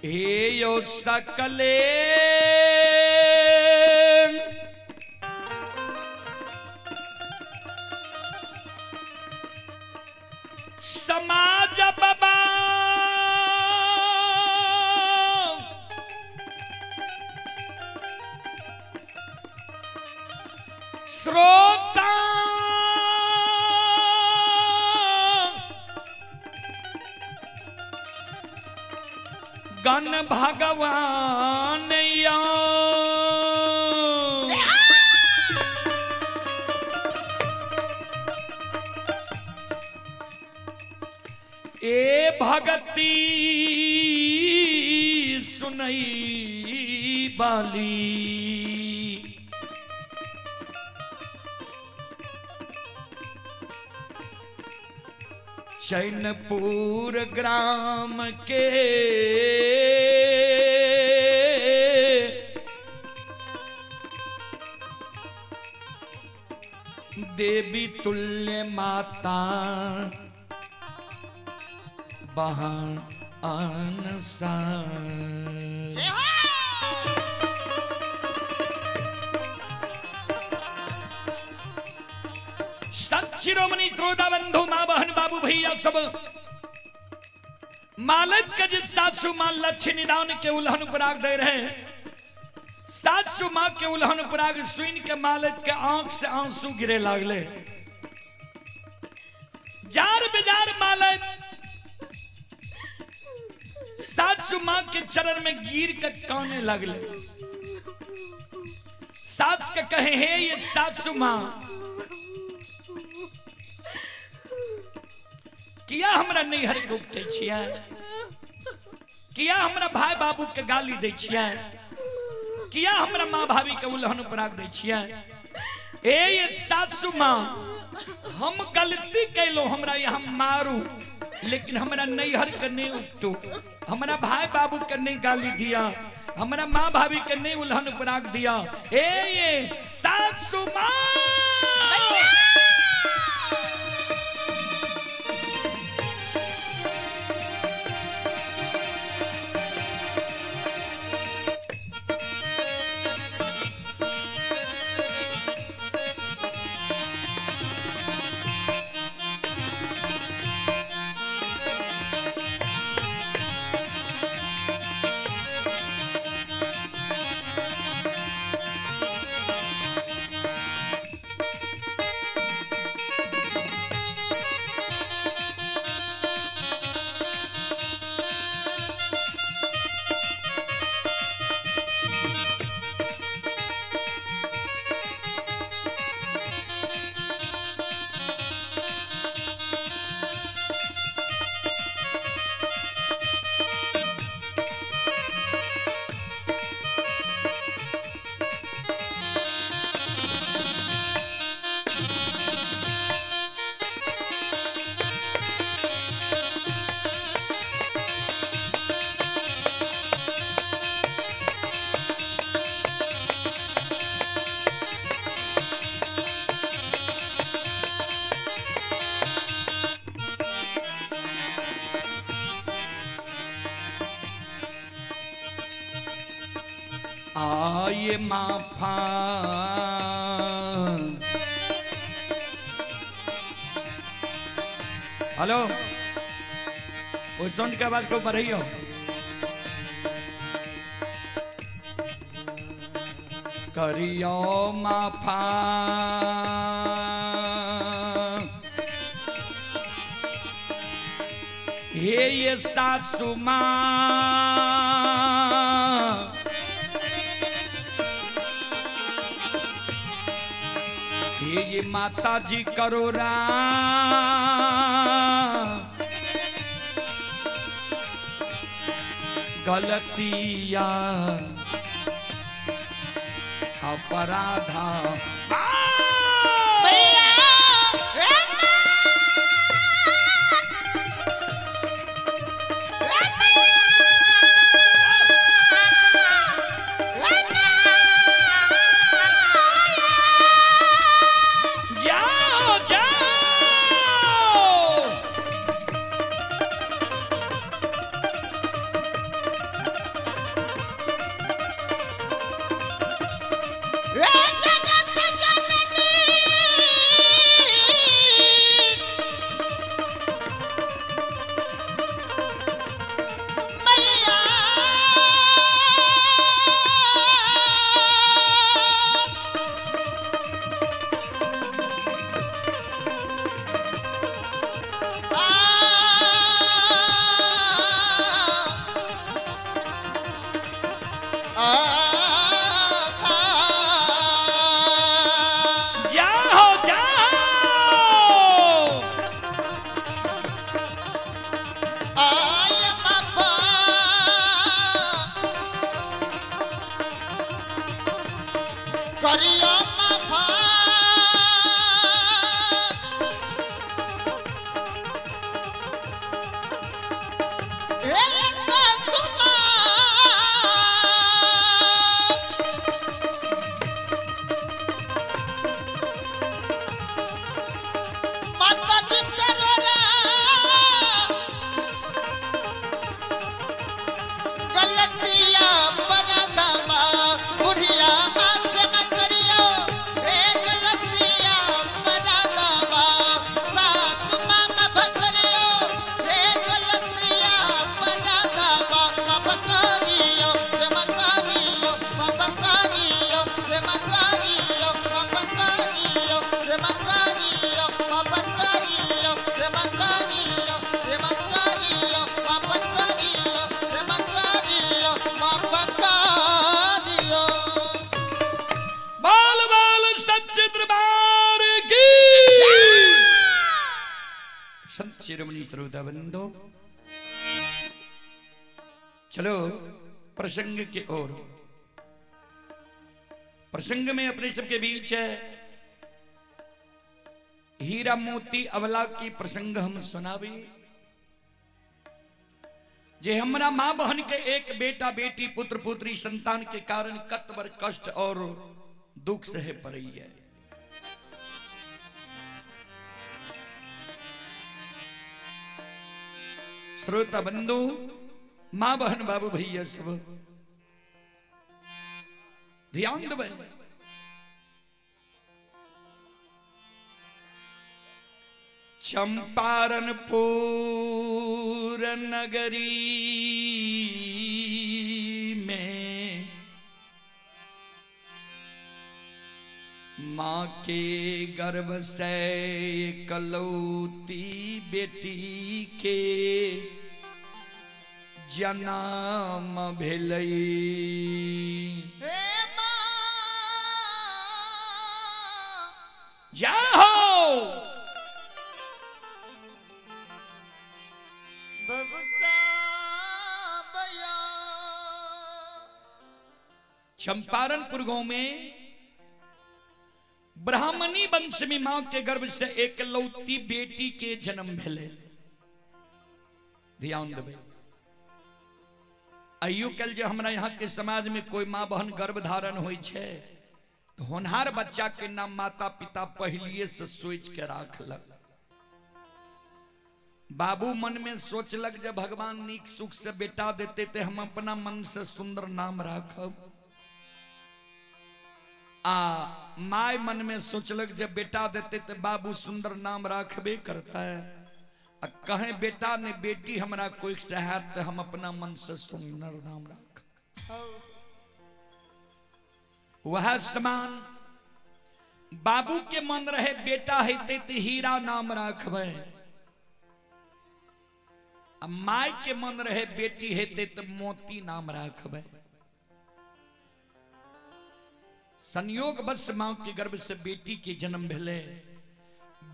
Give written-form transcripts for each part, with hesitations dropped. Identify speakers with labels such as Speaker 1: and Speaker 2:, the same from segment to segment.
Speaker 1: हे यो सकले समाज बाबा श्रोता गण भगवान या ए भगती सुनई बाली। चैनपुर ग्राम के देवी तुल्य माता बहान सा। संत शिरोमणि त्रोदा बंधु माँ बहन बाबू भैया सब मालत के जिस सासू माँ लक्ष्य निदान के उल्हन पराग दे रहे हैं। सासू माँ के उल्हन पराग सुन के मालत के आंख से आंसू गिरे लागले। जार बेजार मालत सासू माँ के चरण में गिर के काने लगले। सास के कहे हे ये सासू माँ किया हमरा नैहर के उपटै छियै, किया हमरा भाई बाबू के गाली दै छियै, किया हमरा माँ भाभी के उल्हन पराग दै छियै। ए ये सासू माँ हम गलती कैलो, हमरा यहाँ मारू लेकिन हमरा नैहर के नहीं उपटू, हमरा भाई बाबू के नहीं गाली दिया, हमरा माँ भाभी के नहीं उल्हन पराग दिया। ए ये सासू माँ आए माफा हेलो वो साउंड के आवाज को बढ़ाइयो। करियो माफा हे ये सासू माँ ये माता जी करो राम गलतिया अपराधा जाओ जाओ। भक्त शिरोमणि श्रोता बंधो, चलो प्रसंग के ओर। प्रसंग में अपने सबके बीच है हीरा मोती अवला की प्रसंग हम सुनावी। जे हमरा माँ बहन के एक बेटा बेटी पुत्र पुत्री संतान के कारण कतबर कष्ट और दुख सहे पड़ी है। श्रोता बंधु, माँ बहन बाबू भैया सब ध्यान देबै। चंपारणपुर नगरी में माँ के गर्भ से कलौती बेटी के जन्म भेलै। जाहो चंपारणपुर गांव में ब्राह्मणी वंश में मां के गर्भ से एकलौती बेटी के जन्म भेलै। ध्यान देबै, आइयो कल जे हमरा यहाँ के समाज में कोई माँ बहन गर्भ धारण होइ छै तो होनहार बच्चा के नाम माता पिता पहलिए से सोच के राखलक। बाबू मन में सोचलक जब भगवान नीक सुख से बेटा देते ते हम अपना मन से सुंदर नाम राखब। आ my मन में सोचलक जब बेटा देते ते बाबू सुंदर नाम राखबे करता है। आ कहें बेटा ने बेटी हमरा कोई सहायत हम अपना मन से सुंदर नाम राख। वह समान बाबू के मन रहे बेटा हेते ते हीरा नाम राखबे, आ my के मन रहे बेटी हेते ते मोती नाम राखबे। संयोग बस मां के गर्भ से बेटी के जन्म भेले।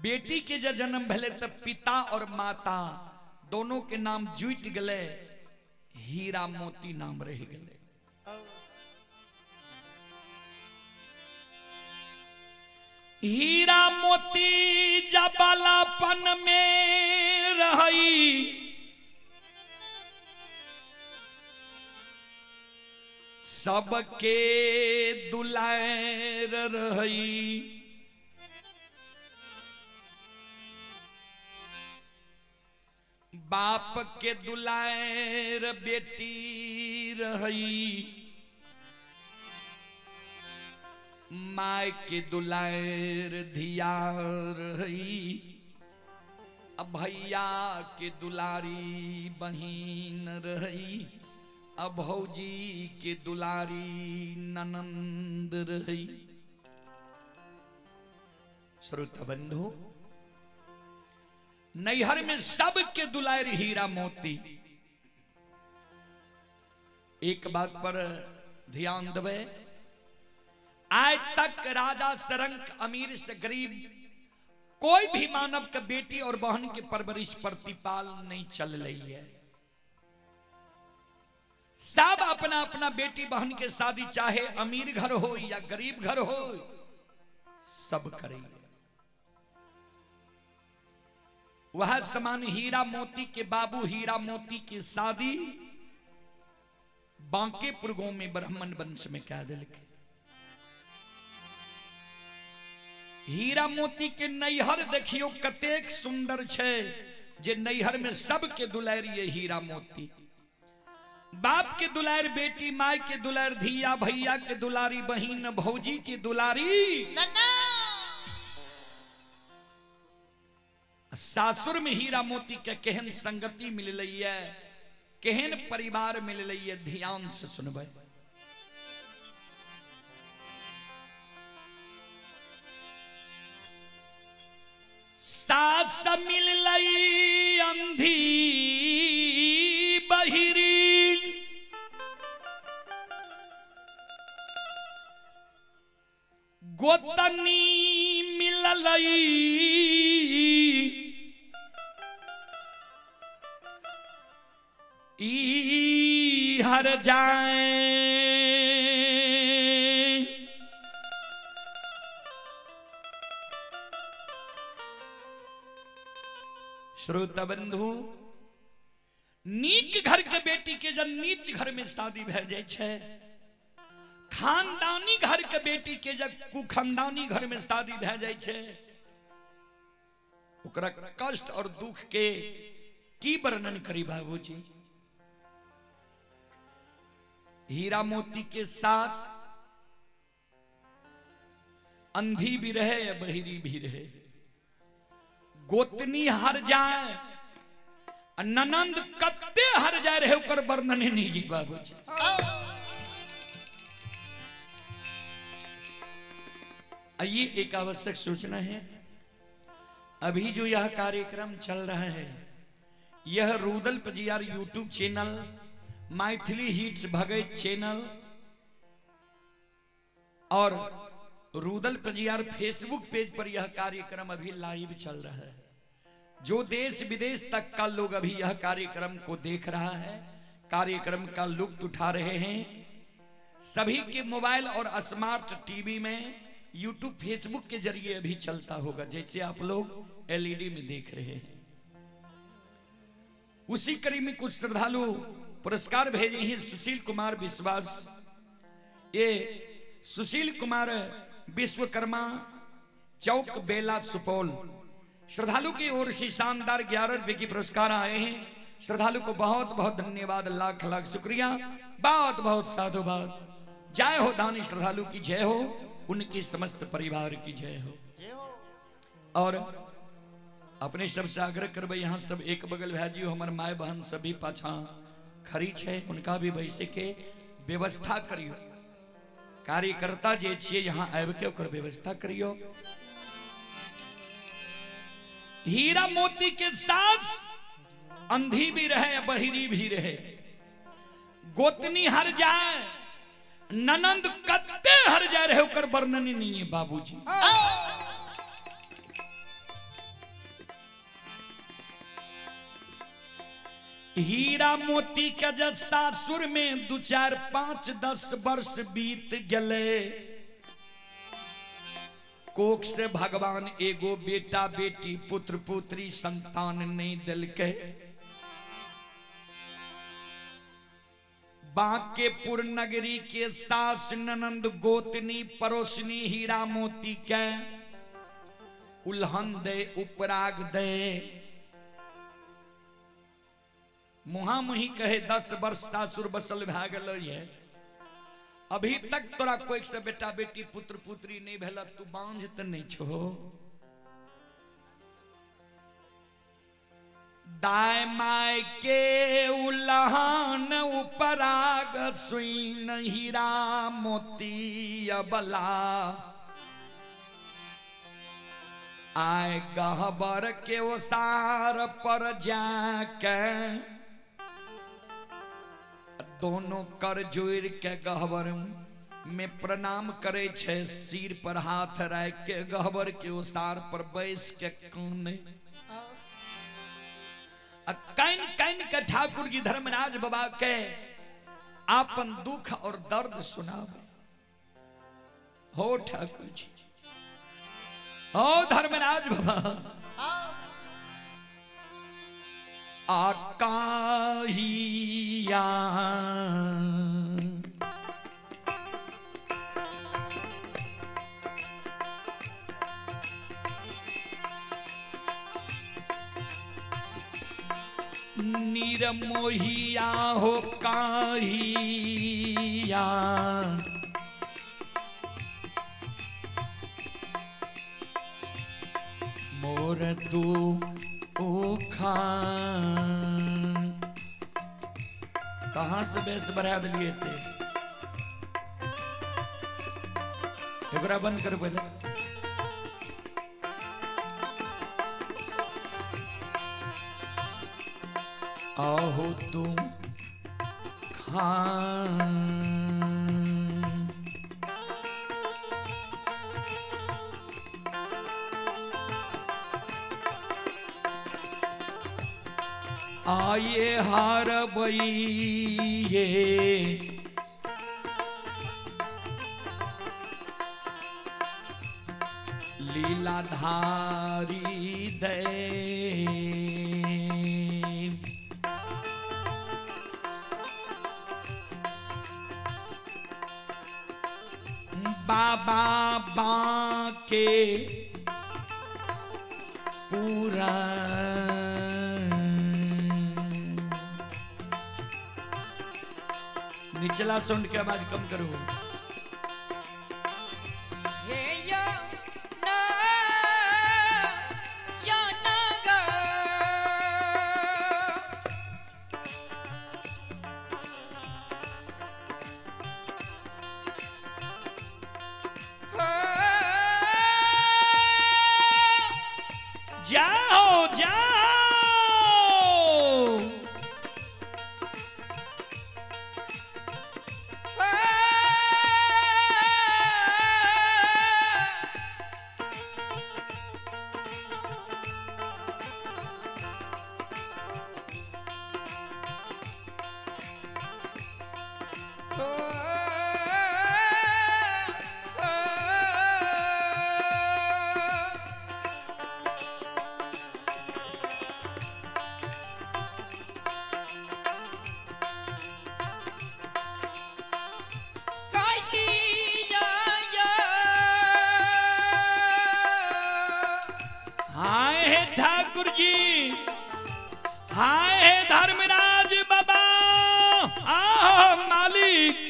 Speaker 1: बेटी के जब जन्म भेले तब पिता और माता दोनों के नाम जुट गए, हीरा मोती नाम रह गए। हीरा मोती जबालापन में रही, सबके दुलार रही। बाप के दुलार बेटी रही, my के दुलार धिया रही, अब भैया के दुलारी बहिन रही, अब भौजी के दुलारी ननंद रही। श्रोता बंधु, नैहर में सबके दुलार हीरा मोती। एक बात पर ध्यान देवे, आज तक राजा सरंक अमीर से गरीब कोई भी मानव के बेटी और बहन के परवरिश प्रतिपाल नहीं चल रही है। सब अपना अपना बेटी बहन के शादी चाहे अमीर घर हो या गरीब घर हो सब करेंगे। वह समान हीरा मोती के बाबू हीरा मोती की शादी बांकेपुर गांव में ब्राह्मण वंश में कह दिल के। हीरा मोती के नैहर देखियो कतेक सुंदर छे जे नैहर में सबके दुलारी हीरा मोती। बाप के दुलार बेटी, my के दुलार धिया, भैया के दुलारी बहिन, भौजी के दुलारी। सासुर में हीरा मोती के केहन संगति मिल रही है, केहन परिवार मिल रही है, ध्यान से सुनबै। सास मिल रही अंधी बहिरी, गोतनी मिललई ई हर जाए। श्रोता बंधु, नीक घर के बेटी के जब नीच घर में शादी भए जाय छै, खानदानी घर के बेटी के जब कुखानदानी घर में शादी भए जाय छै, ओकरा कष्ट और दुख के की वर्णन करी बाबूजी। हीरा मोती के सास अंधी भी रहे या बहिरी भी रहे, गोतनी हर जाए, ननंद कत्ते हर जाए रहे, ओकर वर्णन नहीं जी बाबूजी। ये एक आवश्यक सूचना है। अभी जो यह कार्यक्रम चल रहा है, यह Rudal Pajiyar YouTube channel, Maithili hits Bhagat channel और रूदल पजियार फेसबुक पेज पर यह कार्यक्रम अभी लाइव चल रहा है। जो देश विदेश तक का लोग अभी यह कार्यक्रम को देख रहा है, कार्यक्रम का लुत्फ उठा रहे हैं, सभी के मोबाइल और स्मार्ट टीवी में यूट्यूब फेसबुक के जरिए अभी चलता होगा, जैसे आप लोग एलईडी में देख रहे हैं। उसी कड़ी में कुछ श्रद्धालु पुरस्कार भेजे हैं। सुशील कुमार विश्वास, ये सुशील कुमार विश्वकर्मा, चौक बेला सुपौल, श्रद्धालु की ओर से शानदार 11 रुपए की पुरस्कार आए हैं। श्रद्धालु को बहुत बहुत धन्यवाद, लाख लाख शुक्रिया, बहुत बहुत साधुवाद। जय हो दानी श्रद्धालु की जय हो, उनकी समस्त परिवार की जय हो। और अपने सबसे आग्रह करबै, यहाँ सब एक बगल भाई हमार my बहन सभी पाछा खड़ी है, उनका भी वैसे के व्यवस्था करियो। कार्यकर्ता जे छियै यहाँ आबि के ओकर व्यवस्था करियो। हीरा मोती के साथ अंधी भी रहे बहिरी भी रहे, गोतनी हर जाए, ननंद कत्ते हर जाए रहे, ओकर वर्णन नहीं है बाबूजी। हीरा मोती के जब सासुर में 2 4 5 10 वर्ष बीत गले, कोख से भगवान एगो बेटा बेटी पुत्र पुत्री संतान नहीं दिलके। बांकेपुर नगरी के सास ननंद गोतनी पड़ोसनी हीरा मोती के उल्हन दे उपराग दे, मुहा मुही कहे 10 वर्ष सासुर बसल भए गेल है, अभी तक तोरा कोई से बेटा बेटी पुत्र पुत्री नहीं भेल, तू बांझ त नहीं छो। दाय my के उल्हन उपराग सुइन हीरा मोती अबला, आय गहबर के ओसार पर जाके दोनों कर जोड़ के गहबर में प्रणाम करे छे, सिर पर हाथ रख के गहबर के ओसार पर बैस के काने can can के ठाकुर जी धर्मराज बाबा के आपन दुख और दर्द सुनावे। हो ठाकुर जी, हो धर्मराज बाबा, आकाहिया निरमोहिया हो काहिया, मोर तू कहां से बेस बढ़ा दिलिए थे, एकरा बंद कर पहले। आहो तुम खान आये हारबैये। लीलाधारी देव। बाबा बाके पूरा निचला साउंड के आवाज कम करो।
Speaker 2: हे या ना या ना गा। हो
Speaker 1: जाओ जाओ। हाय हे ठाकुर जी, हाय हे धर्मराज बाबा, आहो मालिक।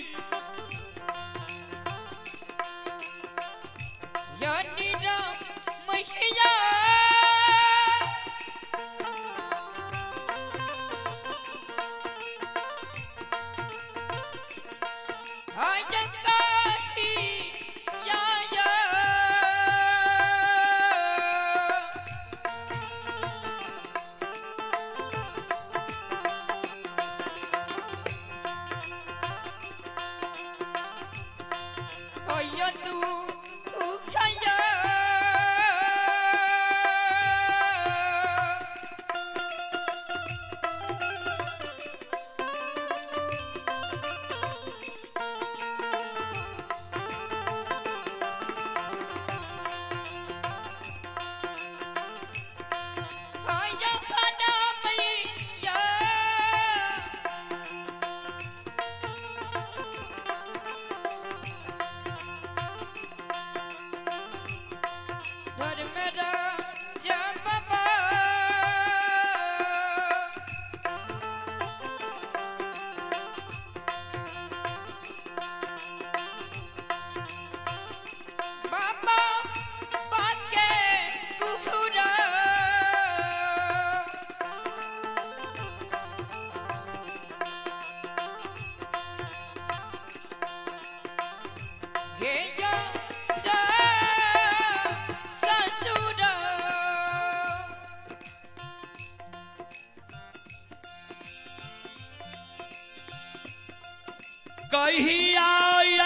Speaker 1: कही आई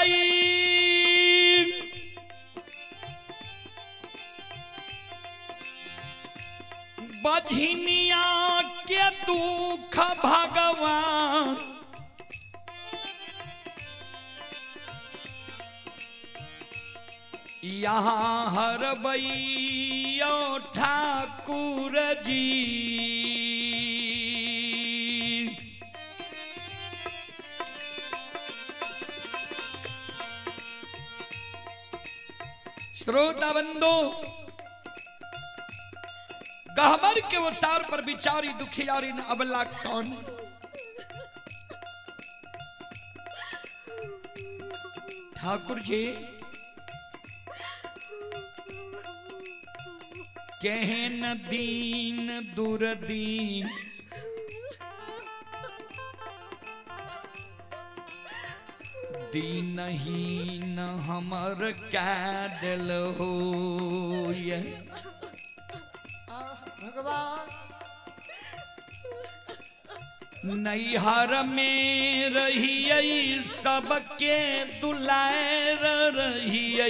Speaker 1: बझनिया के दुख भगवान, यहाँ हरबैयो ठाकुर जी। श्रोता बंधु, गहबर के अवतार पर बिचारी दुखियारी न अबला कौन। ठाकुर जी केहन दीन दुर्दीन, दीनहीन हमर कै दिल हो।
Speaker 3: भगवान
Speaker 1: नैहर में रहियै सबके दुलार रहियै,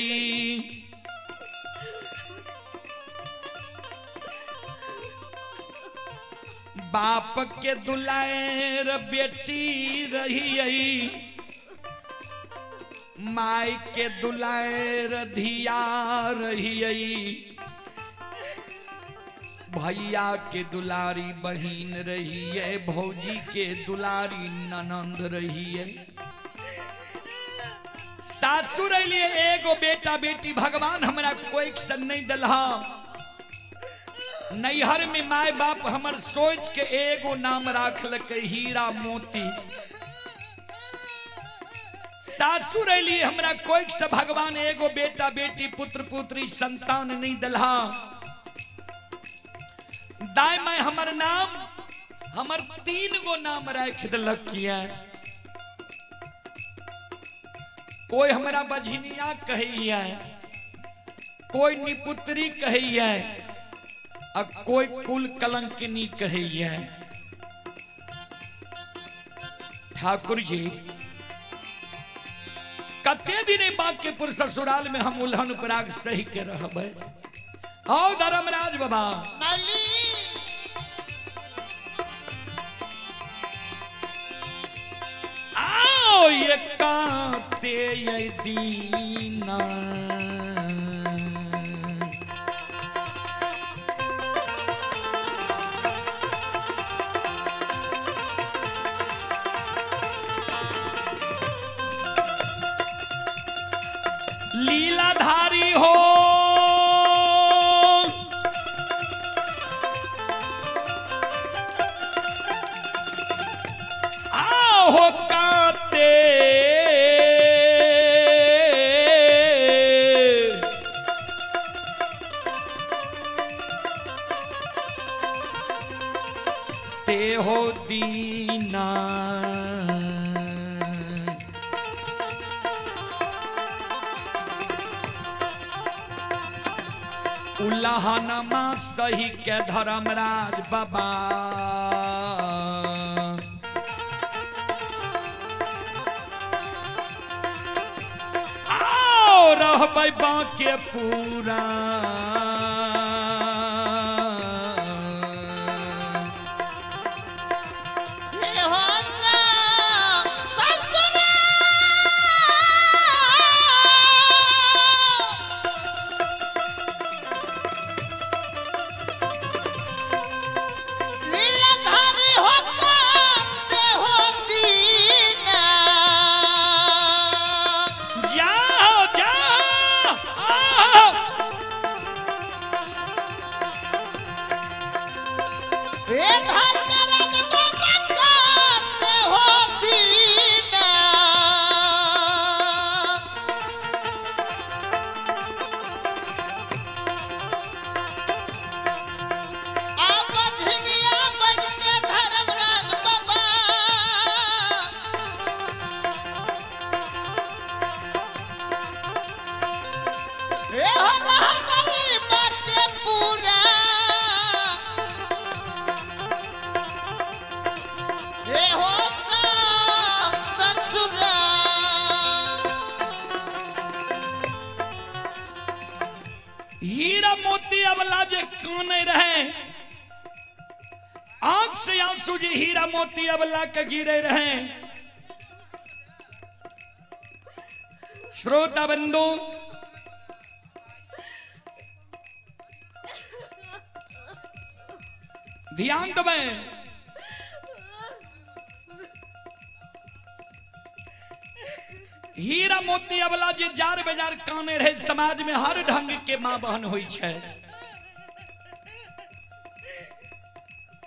Speaker 1: बाप के दुलार बेटी रही, माई के दुलार धिया रही, भैया के दुलारी बहिन रही है, भौजी के दुलारी ननंद रही है। सासुर रहिए एगो बेटा बेटी भगवान हमरा कोई सन नहीं दिलहा। नैहर में माय बाप हमर सोच के एगो नाम राखलकै हीरा मोती। सासुर रहिए हमरा कोई से भगवान एगो बेटा बेटी पुत्र पुत्री संतान नहीं दिलहा। दाय माय हमर नाम हमर 3 गो नाम राख दिलक किया। कोई हमरा बझनिया कहैया, कोई निपुत्री कहैया, आ कोई कुल कलंकिनी कहैया। ठाकुर जी कते दिन बांकेपुर ससुराल में हम उल्हन उपराग सही के रहबै। आओ धर्मराज बाबा आओ ये काते ये दीना लीलाधारी हो आओ काते ते हो दीना उल्लहनमा सही के धर्मराज बाबा आओ रहबै बाके पूरा। जाओ जाओ आओ। हीरा मोती अबला जे काने रहे, आंख से आंसू जे हीरा मोती अबला के गिरे रहे। श्रोता बंधु ध्यान देबै, हीरा मोती अबला जे जार बेजार काने रहे। समाज में हर ढंग के माँ बहन होइ छै।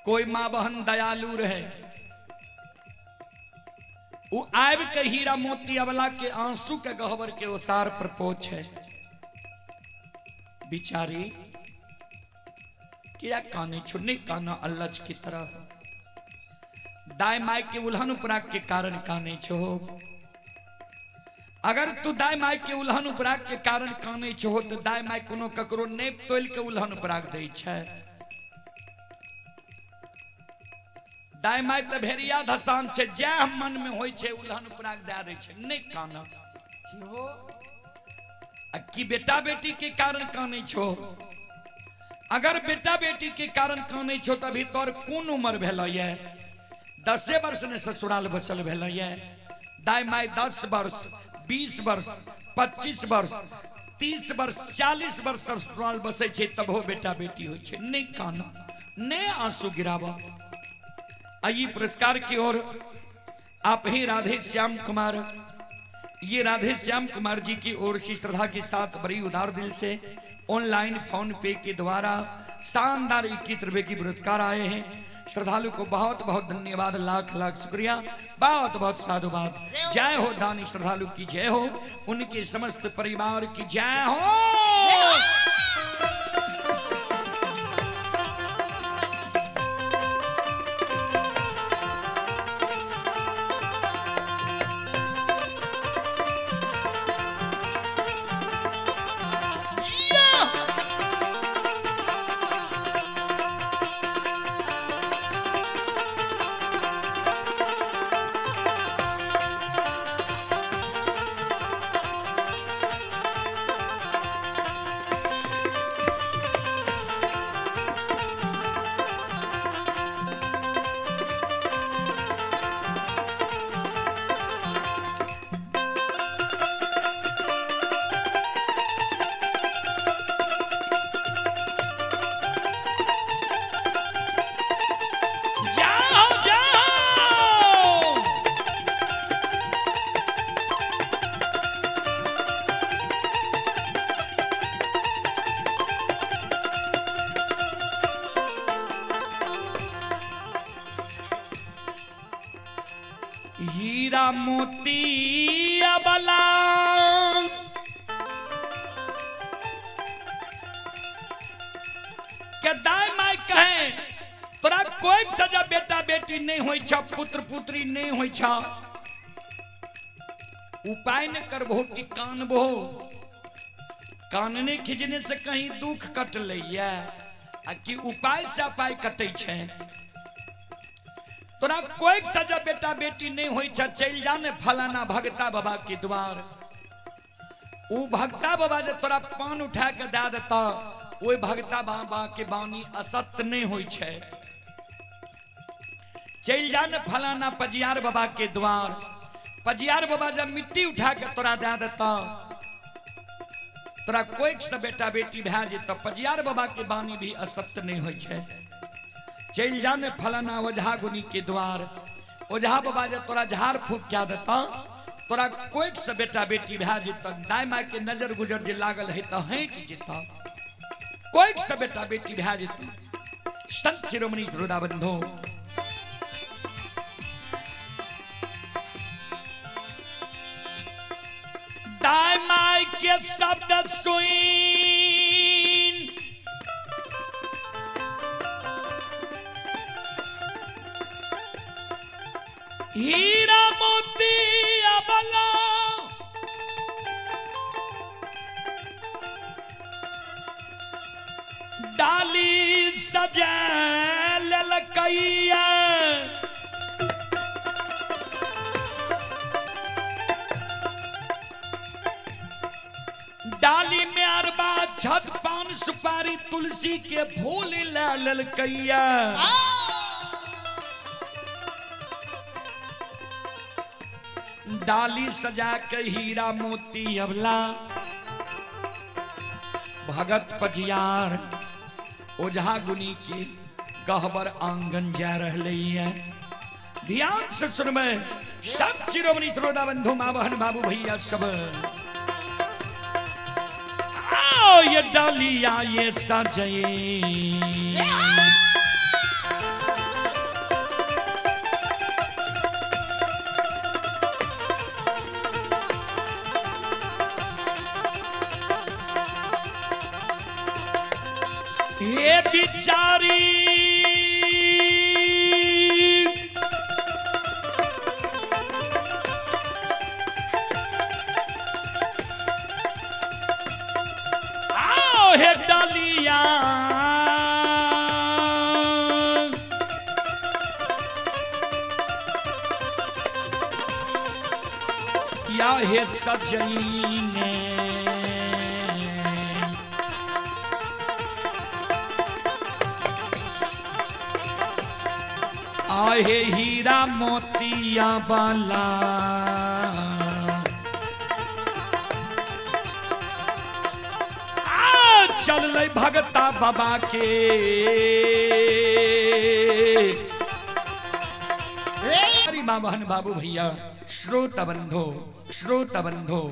Speaker 1: कोई माँ बहन दयालु रहे, वो आबि के हीरा मोती अबला के आंसू के गहबर के ओसार पर पोछे। बिचारी किया काने छुन्नी काना अल्लच की तरह दाय my के उल्हन उपराग के कारण काने छो। अगर तू दाय my के उल्हन उपराग के कारण काने छो तो दाय my कोनो ककरो नेप तोल के उल्हन उपराग दै छै। दाय my त भेड़िया धसान छै, जैह मन में होइ छै उल्हन उपराग दए दै छै, नहीं काना। आ की बेटा बेटी के कारण काने छो? अगर बेटा बेटी के कारण कानै छौ तभी तोर कोन उम्र भेल ये? 10 वर्ष ने ससुराल बसल भेल ये। दाई माई 10 वर्ष, 20 वर्ष, 25 वर्ष, 30 वर्ष, 40 वर्ष ससुराल बसै छै तबो बेटा बेटी होइ छै। नहि काना, नहि आंसू गिराब। आइए पुरस्कार की ओर आप ही राधे श्याम कुमार, ये राधे श्याम कुमार जी की ओर से श्रद्धा के साथ बड़ी उदार दिल से ऑनलाइन फोन पे के द्वारा शानदार 21 रुपए की पुरस्कार आए हैं। श्रद्धालु को बहुत बहुत धन्यवाद, लाख लाख शुक्रिया, बहुत बहुत साधुवाद। जय हो दानी श्रद्धालु की जय हो, उनके समस्त परिवार की जय हो। जाओ जाओ। हीरा मोती अबला के दाई माई कहे तोरा कोई सजा बेटा बेटी नहीं होई छा, पुत्र पुत्री नहीं होई छा, उपाय न करबो कि कानबो, कानने खिंचने से कहीं दुख कट लैया आ कि उपाय से उपाय कटै छै। तोरा कोई सजा बेटा बेटी नहीं होई छा, चलि जा ने फलाना भगता बाबा के द्वार, ऊ भगता बाबा जे तोरा पान उठा के दए देता, ओहि भगता बाबा के बानी असत्य नहीं होई छै। चलि जा ने फलाना पजियार बाबा के द्वार, पजियार बाबा जब मिट्टी उठा के तोरा दए देता, तोरा कोई से बेटा बेटी भए जेतौ, पजियार बाबा के बानी भी असत्य नहीं होई छै। चलि जा ने फलाना ओझा गुनी के द्वार, ओझा बाबा जे तोरा झाड़ फूक कए देता, तोरा कोई से बेटा बेटी भए जेतौ, दाय माय के नजर गुजर जे लागल है तऽ हटि जेतौ, कोई से बेटा बेटी भए जेतौ। संत शिरोमणि श्रोता बंधु, दाय माय के शब्द सुन हीरा मोती अबला डाली सजा ललकैया, डाली में अरबा छत पान सुपारी तुलसी के फूल ला ललकैया। डाली सजा के हीरा मोती अबला भगत पजियार ओझा गुनी के गहबर आंगन जा रहे है। ध्यान से सुनबे सब शिरोमणि श्रोता बंधु माँ बहन बाबू भैया सब। आओ ये डालिया ये सजे ये बिचारी आओ हे डालिया या हे सजनी। आहे हीरा मोतिया वाला। आ चललै भगता बाबा के। हरी माँ बहन बाबू भैया, श्रोता बंधो, श्रोता बंधो।